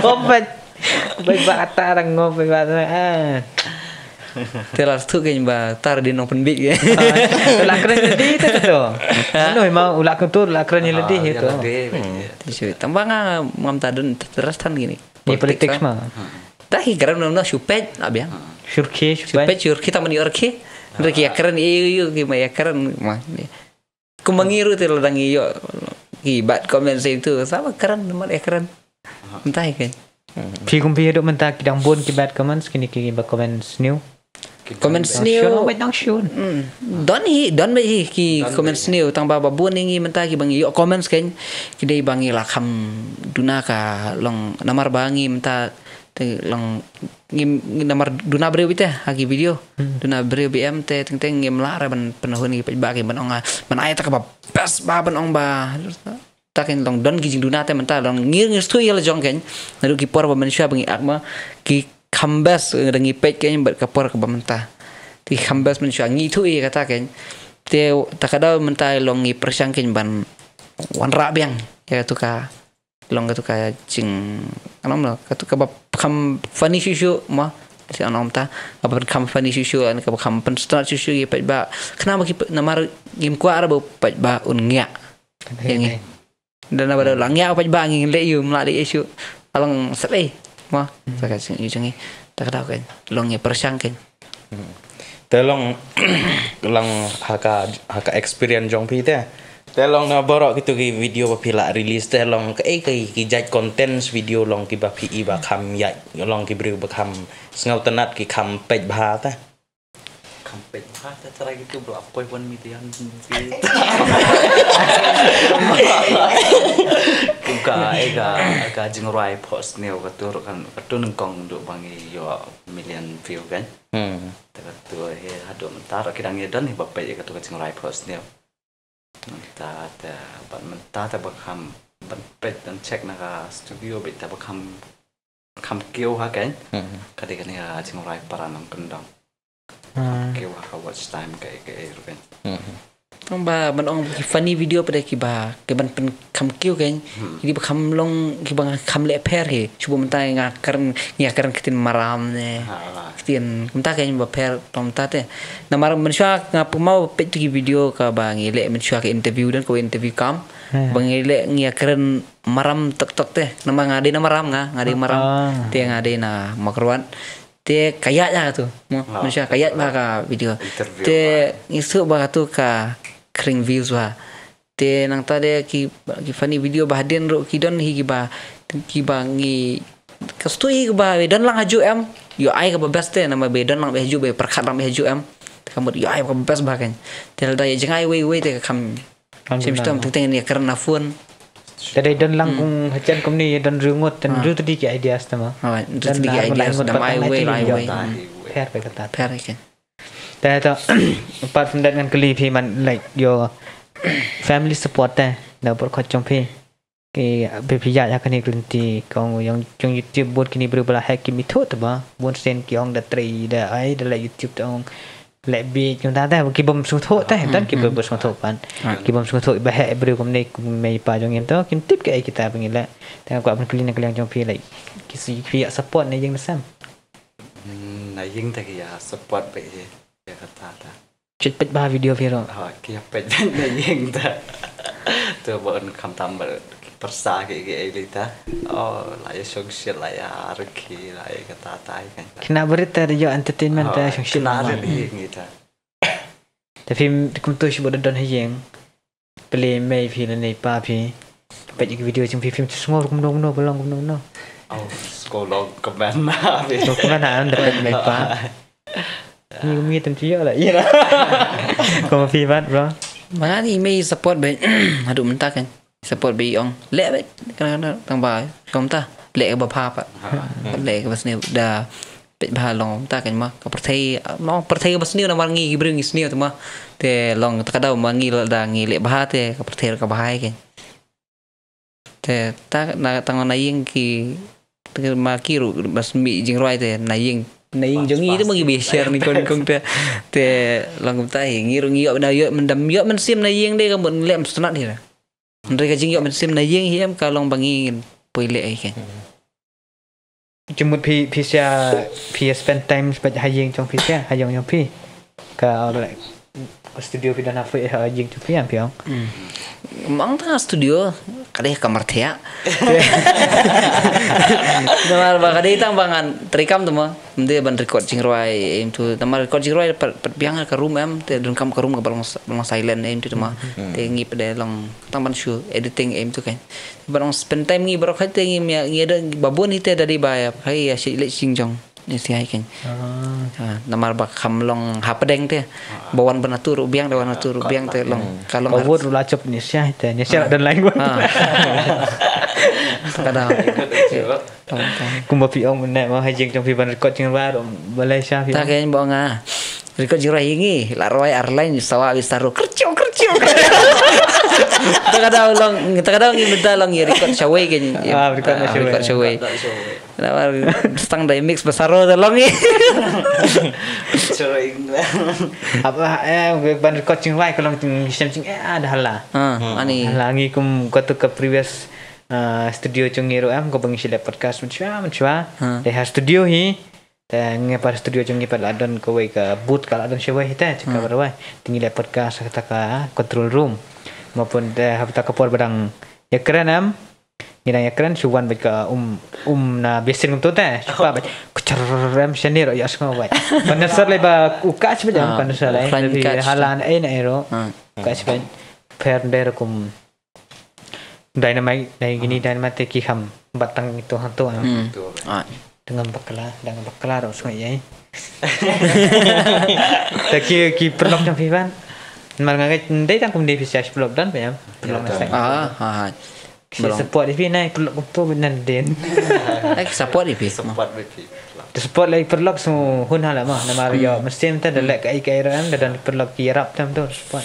Obat. Bai ba ta rang ngo bai ba ta. Ah. Te la tu kein ba tar di nong pynbeit ke. La kren di te tu. Mano ma u la kren tu la kren ni ledi tu. Tang ba nga ngam ta don teras tan kine. Ni politics ma. Ta hi kren no shu peit la biang. Shu rkhie shu peit. Shu peit shu rkhie ta man ïa rkhie. Rkhie ïa kren ïa ïa ki ma ïa kren ma. Kum ma ngi ruh te la dang ïoh ki bad comment sa itu sa ba kren mat ïa kren. Mynta hi kein. Phi kum phi haduh mynta ki dang bun ki bad comments kine ki ba comment sniew. Comment sniew. Shun bad nang shun. Don hi don bad hi ki comment sniew tang ba ba bun ngi mynta ki ba ngi ïoh comments kein. Ki dei ba ngi la kham duna ka long namar ba ngi mynta te long ngim ngim namar duna briew beit te ha ki video. Duna briew beit em te teng teng ngim lah re ban pynhun ki paidbah ki ban ong ah ban ai ta kaba best ba ban ong ba ta kein long don ki jingduna te mynta long ngir ngir stui ïa la jong kein. Naduh ki por ba mynshuwa ba ngi ak ma ki kham best da ngi peit kein bad ka por kaba mynta. Ki kham best mynshuwa ngi thuh ïa kata kein. Te ta ka daw mynta long ngi pyrshang kein ban wanrah biang ïa katu ka long katu ka jing anom lo katu kaba kham funny shu shu ma si anom ta kaba kham funny shu shu an kaba kham pynstart shu shu ïa paidbah khnang ba ki namar ngim kwah ra ba paidbah un ngiah. Ïa ngi da na ba da la ngiah paidbah ngi leh ïa um la leh ïa shu along sep ei ma sa ka jing ïa jong ngi ta ka daw ka long ïa pyrshang ka. Te long long ha ka ha ka experience jong phi te. Te long na baroh kitu ki video ba phi la release te long kaei kaei ki jait contents video long kiba phi i ba kham ïaid long ki briew ba kham sngewtynnat ki kham peit bha te. Kham peit bha te trai kitu ba la poi one million view. Kum ka ei ka ka jingrwai phohsniew ka tur kan ka tur nyngkong duh ba ngi ïoh million view kan. Hmm. Te katu hi haduh mynta ruh ki dang ïa don hi ba peit ïa katu ka jingrwai phohsniew. Mynta te bad mynta te ba kham ban peit ban check na ka studio beit te ba kham kham kiew ha kan. Hmm. Ka dei kane ka jingrwai para nongkyndong. Hmm. Kiew ha ka watch time kaei kaei ruh kan. Hmm. Tang ba ban ong ki funny video pat ki ba ki ban pyn kham kiew kan. Hmm. Ki dei ba kham long ki ba kham leh pher hi. Shu ba mynta nga kren nga kren ktien maram ne. Ha. Ktien mynta kan ba pher tang mynta te. Namar mynshuwa nga pynmau peit tu ki video ka ba ngi leh mynshuwa ka interview dan ka interview kam. Hmm. Ba ngi leh nga kren maram tok tok te. Namar nga dei na maram nga, nga dei maram. Ah. Te nga dei na Mawkyrwat. Te ka ïaid ïa katu. Mo, ah, mynshuwa ka ïaid ba ka video. Interview te ba. Ngi suk ba katu ka kring views ba. Te nangta de ki ki funny video ba hadien ruh ki don hi ki ba ki ba ngi ka stui hi ki ba be don lang haju em. Ïoh ai ka ba best te nama be don lang be haju be pyrkhat lang be haju em. Te ka mut ïoh ai ka ba best ba kan. Te lada ïa jngai wei wei te ka kham Shim shitom teng teng ïa kren na phone. Te dei don lang kung hajan kumne ïa don riewngeit ten riew tadi ki ideas te ma. Don tadi ki ideas da mai wei lai wei. Pher pe kata. Pher ke. Te to, apart from that, ngan kylli phi man, like, your family support te, na por khot jong phi. Ki, phi, phi ïaid ha kane ka lynti, kong, jong, jong YouTube, bun kine briew ba la hack kim ithuh te ba, bun sien ki ong da trei, da ai, da leh YouTube te ong leh beit, kumta te, ki bym sngewthuh te, don ki briew ba sngewthuh pat. Ki bym sngewthuh ba hack briew kumne, kum mei pa jong ngi to, kim tip kaei kita ba ngi leh. Te nga kwah ban kylli na ka liang jong phi, like, ki sa, phi ïa support ne ïing ne sem? Hmm, na ïing te ki ïa support bha ïa kata ta. Chit peit bha video phi ruh. Ha, ki ïa peit na ïing ta. To ba un khamtam ba ki pyrsa ki, ki ei lei ta. Oh, la ïa shong shit, la ïa rkhi, la ïa kata ta ïa kan. Khynnah barit te ïa entertainment te, shong shit khynnah barit ïa ngi ta. Te phi kumto shi ba don ha ïing. Pele mei phi lane pa phi. Peit ïa ki video jong phi, phim sngewthuh kumno kumno, ba long kumno kumno. Oh, sngewlong kmen ha phi. Sngewlong kmen ha, ynda peit mei pa. Ngi, ngi tam tiok la, ïa la. Kumba phi pat, bro. Ma nga i mei support bha. Haduh mynta kan. Support bha, i ong leh bha. Kane, kane, tang ba, kumta. Leh kaba bha pat. Leh kaba sniew da. Peit bha long kumta kan ma. Ka pyrthei, long pyrthei kaba sniew namar ngi ki briew ngi sniew te ma. Te long ta ka daw ma ngi lada ngi leh bha te ka pyrthei ka bha ïa kan. Te ta na tang na ïing ki, te ma ki ruh bas mih jingrwai te na ïing, na ïing jong ngi te ma ngi ba share ni kon kong te. Te long kumta hi ngi ruh ngi ïoh na ïoh myndam ïoh mynsiem na ïing de ka mut leh mynsnad hi. Hynrei ka jingïoh mynsiem na ïing hi em ka long ba ngi poi leh hi kan. Jingmut phi, phi sia, phi spend time spend ha ïing jong phi sia, ha ïing jong phi. Ka, like, studio phi don ha phi, ha ïing jong phi em phi ong. Mang ta studio, ka dei ka kamar thiah. Namar ba ka dei tang ba ngan treikam tu ma. Ym dei ban record jingrwai, em tu, namar record jingrwai pat, pat biang ka room em, te donkam ka room kaba long s-, long silent em tu ma. Te ngi pat dei long tang ban shu editing em tu kan. Ba long spend time ngi baroh khat te ngi mia, ngi da ba bun hi te da dei ba ïa, hai ïa shi leh sing jong. Ni si hai kan. Ah. Ah, namar ba kham long hapdeng te. Ba wan ban atur ruh biang, da wan atur ruh biang te long. Ka long ba har- wot ruh la chop ni si hai te, ni si la don lain wot. Ah. Ka da. Kumba phi ong mynne ma ha ïing jong phi ban record jingrwai ruh Malaysia phi. Ta ong. Kan ba ong ah. Record jingrwai hi ngi la rwai ar lain sawa bi saru kerchiu kerchiu. Ta ka daw long, ta ka daw ngi mynta long ïa record shawei kan. Ah, record shawei. Record shawei. Namar stang dai mix ba saru da long ngi. Shawei. Apa eh ban record jingrwai ka long jing shem jing eh ah da hala. Ah, ani. Hala ngi kum ka tu ka previous ah, studio jong ngi ruh em, kaba ngi shu leh podcast mynshuwa, mynshuwa. Te ha studio hi, te ngi pat studio jong ngi pat la don kawei ka booth ka la don shawei hi te, jaka ba rwai. Te ngi leh podcast ha kata ka control room. Ma pun te ha kata ka por ba dang ïakren em, ngi dang ïakren shu wan bad ka um, um na basin kumto te, shu pa bad kchar em shane ruh ïa sngew bad. Condenser lei ba u ka shi bad em condenser lei. Hala na ei na ei ruh. U ka shi bad. Pher de ruh kum Dynamite, dai kine Dynamite te ki kham bat tang ito hangto em. Hmm. Ai. Te ngam bakla, da ngam bakla ruh sngewthuh ïa. Te ki, ki paralok jong phi ban. Mar nga ngai dei tang kum dei phi sia shi paralok don ba em. Paralok na seng. Ah, ah, ah. Ki support ïa phi nai paralok kumto ba nan den. Eh, support ïa phi. Support ïa phi. Te support lei paralok sngewhun hala ma. Namar ïa mynsiem te da leh kaei kaei ruh em da don paralok ki ïarap te em to support.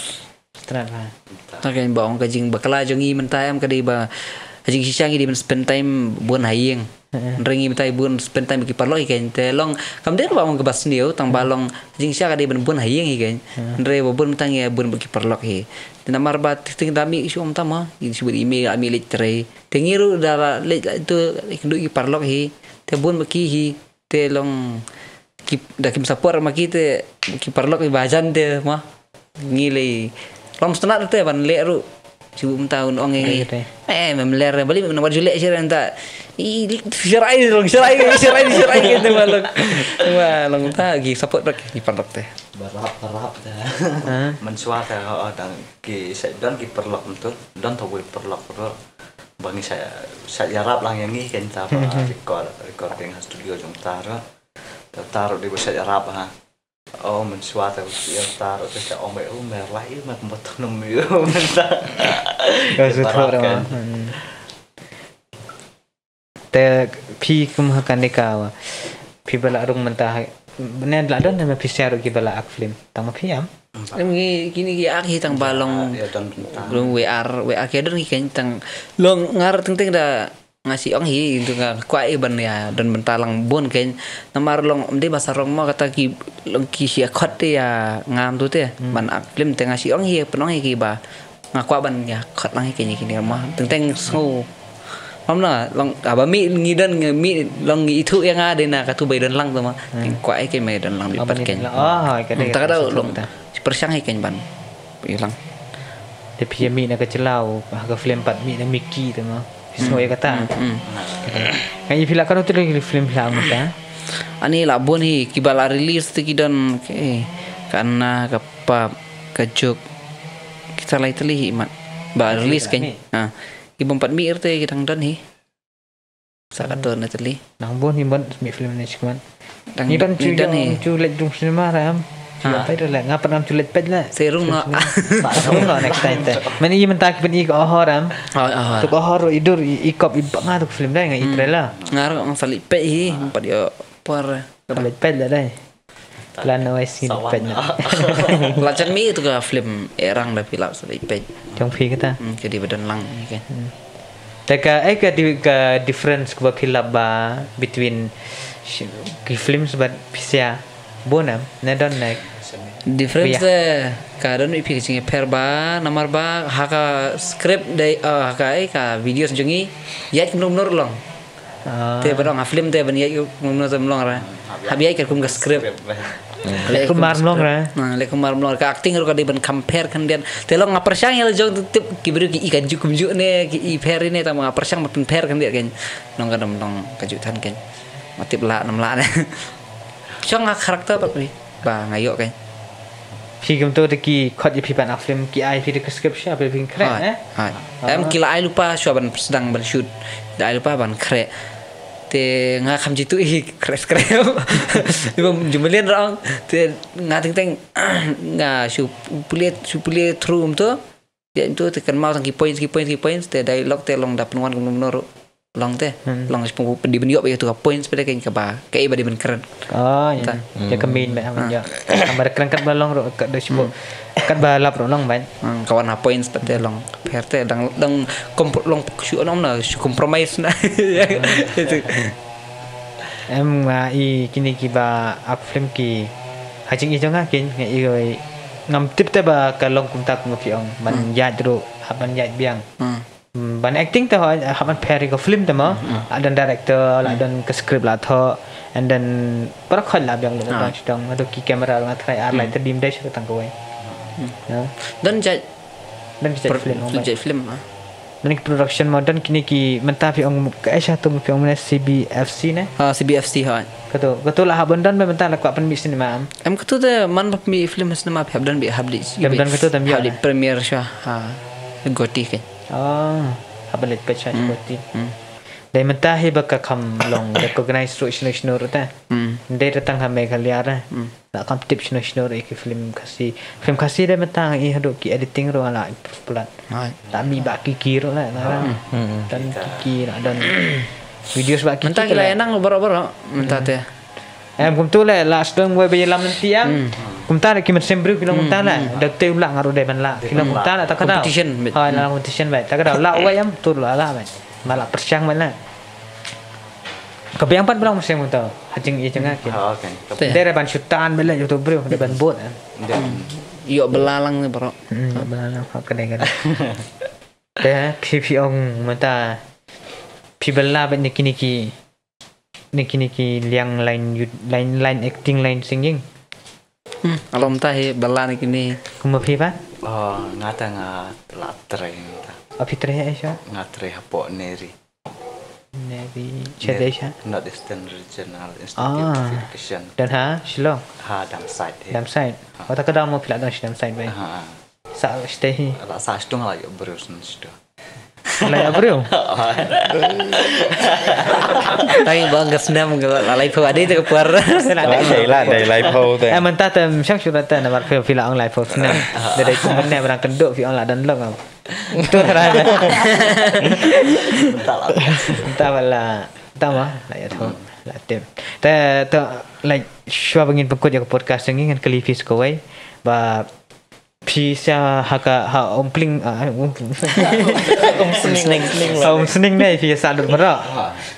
Tang ba ong ka jingbakla jong ngi mynta em ka dei ba ka jingshisha ngi dei ban spend time bun ha ïing. Hynrei ngi mynta bun spend time ki paralok hi kan te long kam dei ba ong kaba sniew tang ba long ka jingshisha ka dei ban bun ha ïing hi kan. Hynrei ba bun mynta ngi bun ba ki paralok hi. Te namar ba ting da mih shu mynta ma ngi shu bun email ami leit trei. Te ngi ruh da la leit la tu ki paralok hi. Te bun ba ki hi. Te long ki da kim support ma ki te ki paralok ki bajan te ma ngi lei long stnat te ban leh ruh. Shu mynta un ong ngi eh mem ler bali mem wat ju leh sir enta i sharai long sharai sharai sharai te ma long ma long ta ki support bak ki paralok te barap barap te. Mynshwa te dang ki sa don ki paralok mynta don ta wei paralok ruh ba ngi sa sa ïarap lang ïa ngi kenta ba record recording ha studio jong ta ruh. Te ta ruh dei ba shet ïarap ha. Oh, mynshwa te ïa ta ruh te shet ong ba u mer lai u mer kumba ton ym u mynta. Ka shu thoh ruh. Te phi kum ha kane ka wa. Phi ba la rung mynta ha, ne la don ne ma phi sha ruh ki ba la ak film. Tang ma phi em? Em ngi kini ki ak hi tang ba long. Ya, don bynta. Long we ar, we ar ki don ki kan tang long ngar teng teng da nga si ong hi tu nga kwah i ban ya don bynta lang bun kan. Namar long em dei ba sarong mo kata ki long ki hi khot te ya ngam tu te. Hmm. Ban ak film te nga si ong hi pynong hi ki ba nga kwah ban ya khot lang hi kini kini mo. Teng teng sngew. Mam na long aba mi ngi don ngi mi long ngi ithu ya nga de na ka tu bai don lang tu ma. Hmm. Ngi kwah i ke mai don lang bi Aba pat ni ken. Don lang. Oh, hai, ka dei Hmm, ta ka ka dau tu long. Ta. Si pyrshang hi ken ban. Ilang. Te phi mi na ka chilaw ha ka film pat mi na Mickey tu ma. Sngew ya kata. Hmm, hmm. Nga i phi la ka tu film phi la mynta. Ani la bun hi ki ba la release te ki don ke. Kana ka pap ka juk. Kita lai teli hi mat. Ba release kan. Ha. Ki bom pat mi erte ki dang don hi. Sa ka don teli. Nang bun hi mon mi film ni sikman. Dang ni ban ni chu don hi. Chu lek dung cinema ram. Ha. Chu pai le nga pan am chu lek pet le. Serung no. Ba rung no next time te. Mani i mynta ki ban i ka horror ram. Oh, oh. Tu ka horror i dur i, i kop i ba nga tu film dai nga i trailer. Nga ro ang sali pet hi. Pat yo por. Lek pet le dai. Plan no ai sin pet na. La chan mi tu ka film erang da phi lap sa pet. Jong phi kata. Hmm, ka di ba don lang ni kan. Hmm. Te ka ai ka di ka difference ka ba phi lap ba between ki films ba phi sia bonam ne don ne. Difference Ba ya. Te ka don mi phi ka jingpher ba namar ba ha ka script dei ha ka ai ka videos jong i ya kum nor long. Ah. Te ba dong ha film te ban ïaid kum no te mlong ra. Hap ïaid ka kum ka script. Leh kum mar mlong ra. Na leh kum mar mlong ka acting ruh ka dei ban compare khyndiat. Te long nga pyrshang ïa la jong tip ki briew ki i ka ju kum ju ne ki i pher ne tang nga pyrshang ban pynpher khyndiat kan. Long ka dam long ka ju than kan. Ma tip la nam la ne. Shong nga character pat ri. Ba nga ïoh kan. Phi kumto te ki khot ïa phi ban ak film ki ai phi te ka script sha phi phi khreh eh. Hai. Em ki la ai lypa shuwa ban sdang ban shoot. Ki la ai lypa ban khreh. Te nga kham jitu i khreh khreh. Ibam jumalian rong. Te nga teng teng nga shu pule shu pule through kumto. Te kumto te kan mau tang ki points ki points ki points te dialogue te long da pynwan kumno kumno ruh. Long te. Hmm. Long shu pung pung di ban ïoh ba ïa tu ka points pele kan ka ba. Ka i ba di ban kren. Oh, ya. Ta. Ya ka main ba ban ïoh. Ka ba kren kat ba long ruh kat da shu. Kat ba lap ruh long ban. Hmm, ka wan ha points pa te long. Pher te dang dang kompro long shu nom na shu compromise na. Itu. Em nga i kini ki ba ak film ki. Ha jing i jong nga kin nga i goi ngam tip te ba ka long kumta kum ki ong ban ïaid ruh ha ban ïaid biang. Hmm. Hmm, ban acting te ho ha ban pher ïa ka film te mo. Hmm. La don director, la don ka script la tho and then para khoi la biang lo Ah. Bang sdang ado ki camera nga trai ar lai Hmm. te dim dai sha tang kawai. Hmm. Ya. Don jait Don ki jait pro- film mo. Jait film ah. Don ki production mo don kini ki mynta phi ong ka aisha tu phi ong mane C B F C ne. Ah, C B F C ha. Kato kato la ha ban don mynta la kwah pynmih cinema am. Em kato te man ba pynmih film cinema phi hap don bi hap di. Dem don kato tem hap di ïa. Premiere sha ha. Goti ke. Oh, haba leit peit sha Hmm. shiboti. Hmm. Dei mynta hi ba ka kham long recognize ruh shino shino ruh ta. Hmm. Dei ruh tang ha Meghalaya ra. Hmm. La kham tip shino shino ruh ki film Khasi. Film Khasi dei mynta i haduh ki editing ruh la improve palat. Hai. La mi ba ki ki ruh la la. Hmm. Hmm. Dan ki ki la dan videos ba ki Mynta ki ki la la. Enang baroh baroh mynta Hmm. te. Em kumtu le la sdang wei ba ïalam lynti em. Hmm. Kumta le ki mynsiem briew ki long Hmm, kumta le. Hmm. Da te u la nga ruh dei ban la. Ki long Hmm. Kumta le ta ka dau. Competition bit. Ha la Hmm. Competition bit. Ta ka dau la wei em tu la la bit. Ma la pyrshang bit la. Ka biang pat ba long mynsiem kumta. Ha jing i jong nga ki. Ah, okay. Te. Dei ban shutan bit le ïa tu briew dei ban bud. Dei. Ïoh bela lang ni bro. Hmm, ïoh bela lang ha ka dei ka dei. Te phi phi ong mynta phi bela bit ni kini ki Niki niki liang line yut line line acting line singing. Hmm, alom ta hi bala niki ni. Kumba phi ba? Oh, nga ta nga la trei nga ta. Oh, phi trei ai sha? Nga trei hapoh NERI. NERI. Sha dei sha? North Eastern Regional Institute of Education. Dan ha Shillong. Ha Damsait hi. Damsait. Oh, ta ka dam mo phi la dam shi Damsait bai. Ha. Sa stay hi. La sa stung la yo brus nstu. Lai abril. Tai bang ka snam ka lai pho adi te ka par. Lai dei la dei lai pho te. Eh mynta te shang shu ta namar phi phi la ong lai pho snam. Dei dei kum ne barang kenduk phi ong la dan long. Tu trai. Mynta la. Mynta la. Mynta ma la ya tho. La tip. Te, te, like, shuwa ba ngin pynkut ïa ka podcast jong ngi, ngan kylli phi sa kawei. Ba phi sha ha ka, ha Umpling, ah, um, Umsning. Ha Umsning ne phi sha lut baroh.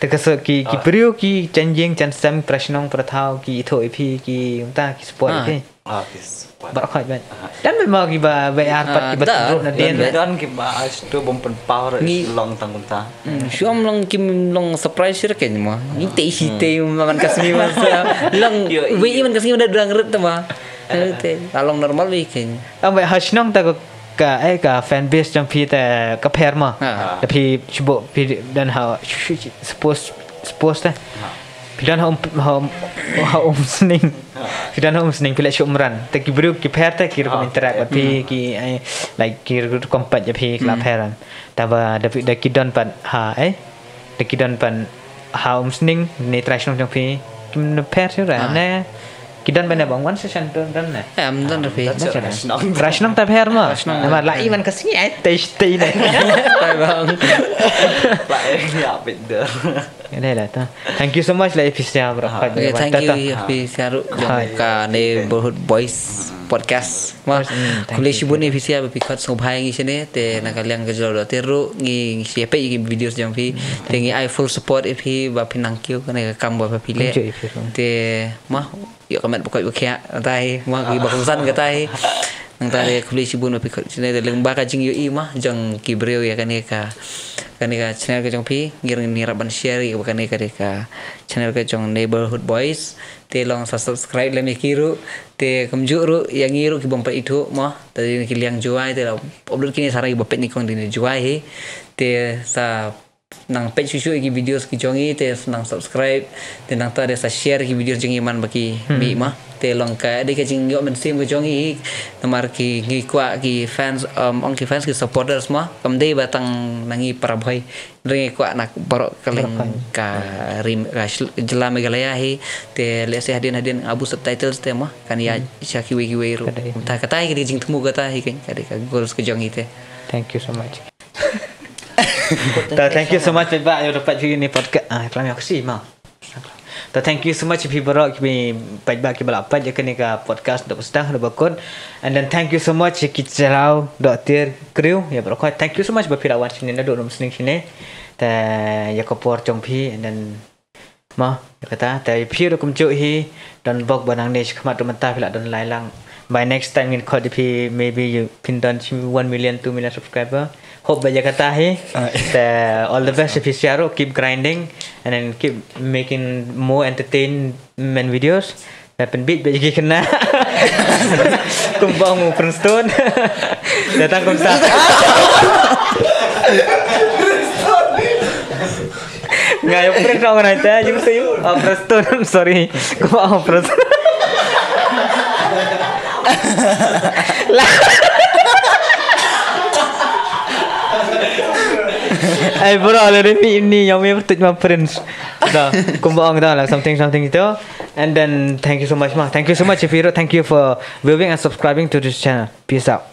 Te ka shu ki, ki briew ki jan ïing jan sem, para shnong para thaw ki ithuh ïa phi, ki mynta ki support ïa phi. Ah, yes. Baroh khoit bad. Don bad mo kiba, ba ar pat kiba don, don bad. Don kiba, ah, shu bym pynpaw, ngi long tang kumta. Hmm, shu ym long, kim long surprise shuh kein mo. Ngi te shi te man ka sngi man sa. Long, wei man ka sngi man da dang rit ta mo. Te, la long normal wei kein. Ym bad ha shnong ta ka, ka, eh, ka fan base jong phi ta ka pher mo. Da phi shu buh phi don ha, shu, shu, suppose, suppose ta. Phi don ha Um, ha Um, ha Umsning. Phi don ha Umsning, phi leit sha Umran. Te ki briew ki pher te ki rukom interact bad phi, ki, eh, like, ki rukom pat ïa phi ki la pher. Tangba da phi, da ki don pat ha, eh, da ki don pat ha Umsning ne trai shnong jong phi. Kim pher shuh ra ne. Ki don bad ne bang wan session don, don ne. Em, don ra phi. Trai shnong ta pher mo. Namar la i man ka sngi ai te te ne. Tai bang. La i ya bit der. Ïa, dei la ta. Thank you so much la ïa phi sha baroh. Okay, thank you ïa phi sha ruh jong ka Neighborhood Boys podcast. Mo, khublei shibun ïa phi sha ba phi khot sngewbha ïa ngi shane, te na ka liang ka jylla Dr. ruh ngi, ngi shu ïa peit ïa ki videos jong phi. Te ngi ai full support ïa phi ba phi nang kiew kane ka kam ba phi leh. Te mo, ïoh ka met ba koit ba khiah, kata hi, mo, kiba kongsan kata hi. Nangta te khublei shibun ba phi khot shane, te lyngba ka jingïohi mo jong ki briew ïa kane ka, kane ka channel ka jong phi, ngi ruh ngi ïarap ban share ïa kane ka, ka channel ka jong Neighborhood Boys. Te long sa subscribe lem ïa ki ruh. Te kumjuh ruh ïa ngi ruh ki bym pat ithuh mo. Te ki liang Jowai te la upload kine sa ra kiba peit nyngkong dei na Jowai hi. Te sa nang peit shuh shuh ïa ki videos ki jong ngi, te nang subscribe, te nangta te sa share ki videos jong ngi man ba ki mih mo. Te long ka dei ka jingïoh mynsiem ka jong ngi, namar ki, ngi kwah ki fans, um, ong ki fans, ki supporters mo. Kam dei ba tang na ngi para bhoi. Ngi kwah na baroh kylleng ka ri, ka jylla Meghalaya hi. Te lehse hadien hadien abu subtitles te mo kan ïa sha kiwei kiwei ruh. Kata hi ka dei jingthmu kata hi, ka dei ka goals ka jong ngi te. Thank you so much. Ta, thank you so much, paidbah, ïa u da peit ïa kane ka podcast. Ah, klam ïa ka si mo. Ta, thank you so much ïa phi baroh ki paidbah kiba la peit ïa kane ka podcast da ba sdang da ba kut. And then thank you so much ïa ki jylla Dr. Crew, ïa baroh khoit. Thank you so much ba phi la wan shane naduh Umsning shane. Ta ïa ka por jong phi, and then mo, ïa kata, te phi ruh kumjuh hi, don bok ba nangne shakhmat ruh mynta phi la don lai lang. By next time ngin khot ïa phi, maybe you phin don shi one million, two million subscriber. Hope ba ïa kata hi. Te all the best ïa phi sha ruh, keep grinding and then keep making more entertainment videos. Ba pynbit ba ïa ki khynnah. Kumba ong u Prince Tun. Datang kumta. Nga ïa Prince Tun, nga ïa Prince Tun, sorry. Kumba ong Prince. Ai bro, la dei ni, ni ïa me betul ma Prince. Da, kumba ong da lah something, something itu. And then thank you so much mo. Thank you so much, Firo. Thank you for viewing and subscribing to this channel. Peace out.